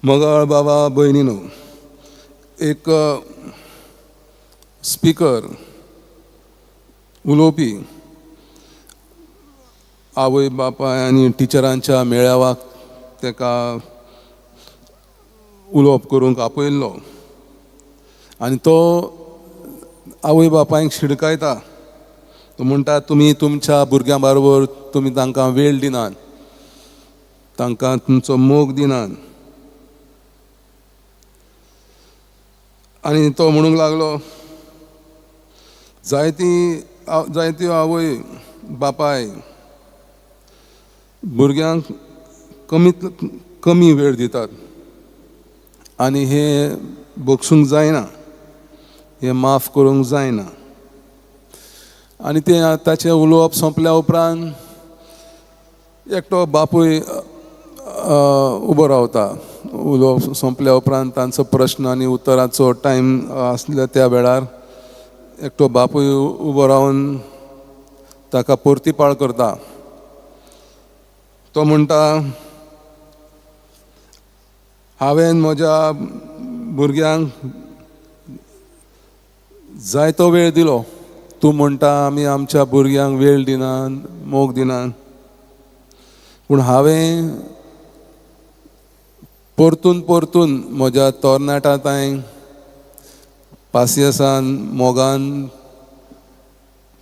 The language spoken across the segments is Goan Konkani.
मोगाळ बाबा भयणीनो, एक स्पिकर उलोवपी आवय बापाय आनी टिचरांच्या मेळावाक ताका उलोवप करूंक आपयल्लो आनी तो आवय बापायक शिडकायता. तो म्हणटा, तुमी तुमच्या भुरग्यां बरोबर तुमी तांकां वेळ दिनात, तांकां तुमचो मोग दिनात. आनी तो म्हणूंक लागलो, जायती जायत्यो आवय बापाय भुरग्यांक कमीत कमी वेळ दितात आनी हें भोगसूंक जायना, हें माफ करूंक जायना. आनी तें ताचें उलोवप सोंपल्या उपरांत एकटो बापूय उबो रावता. उलोवप सोंपल्या उपरांत तांचो प्रश्न आनी उत्तराचो टायम आसल्या त्या वेळार एकटो बापूय उबो रावन ताका परतीपाळ करता. तो म्हणटा, हांवें म्हज्या भुरग्यांक जायतो वेळ दिलो, तूं म्हणटा आमी आमच्या भुरग्यांक वेळ दिनात, मोग दिनात, पूण हांवें परतून परतून म्हज्या तरणाट्या तांय पासियेसान मोगान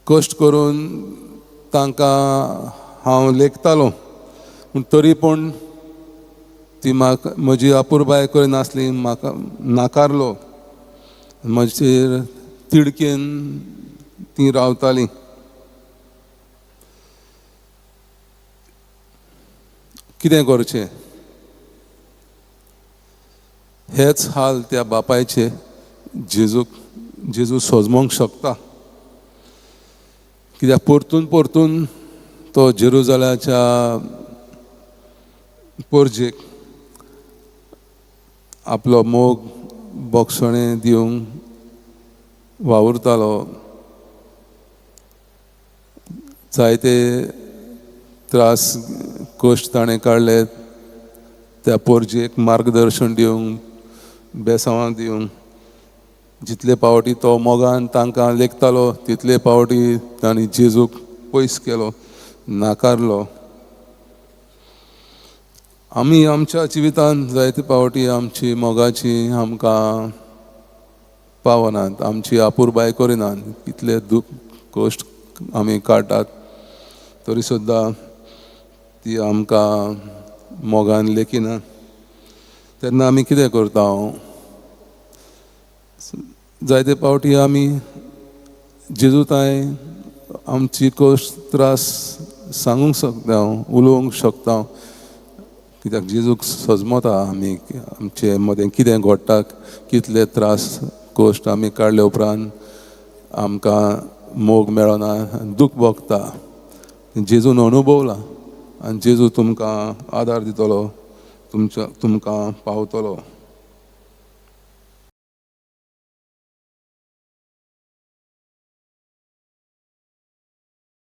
कश्ट करून तांकां हांव लेखतालो, पूण तरी पूण ती म्हाका म्हजी अपुरबाय करिनासली, म्हाका नाकारलो, म्हजेर तिडकेन ती रावताली. कितें करचें? हेच हाल त्या बापायचे जेजूक जेजू सोजमोंक शकता, कित्याक परतून परतून तो जेरुजालाच्या पोरजेक आपलो मोग बोगसणें दिवंक वावुरतालो. जायते त्रास कश्ट ताणें काडले त्या पोरजेक मार्गदर्शन दिवंक, बेसांवां दिवंक. जितले पावटी तो मोगान तांकां लेखतालो तितले पावटी तांणी जेजूक पयस केलो, नाकारलो. आमी आमच्या जिवितांत जायते पावटी आमची मोगाची आमकां पावनात, आमची अपुरबाय करिनात, इतले दूख कश्ट आमी काडटात तरी सुद्दां ती आमकां मोगान लेखिना. तेन्ना आमी कितें करता? जायते पावटी आमी जेजू तांय आमची कश्ट त्रास सांगूंक शकता, उलोवंक शकता, कित्याक जेजूक सजमता आमी आमचे मदें कितें घडटा, कितले त्रास कश्ट आमी काडले उपरांत आमकां मोग मेळना, दूख भोगता. जेजून अनुभवला आनी जेजू तुमकां आदार दितलो, तुमच्या तुमकां पावतलो.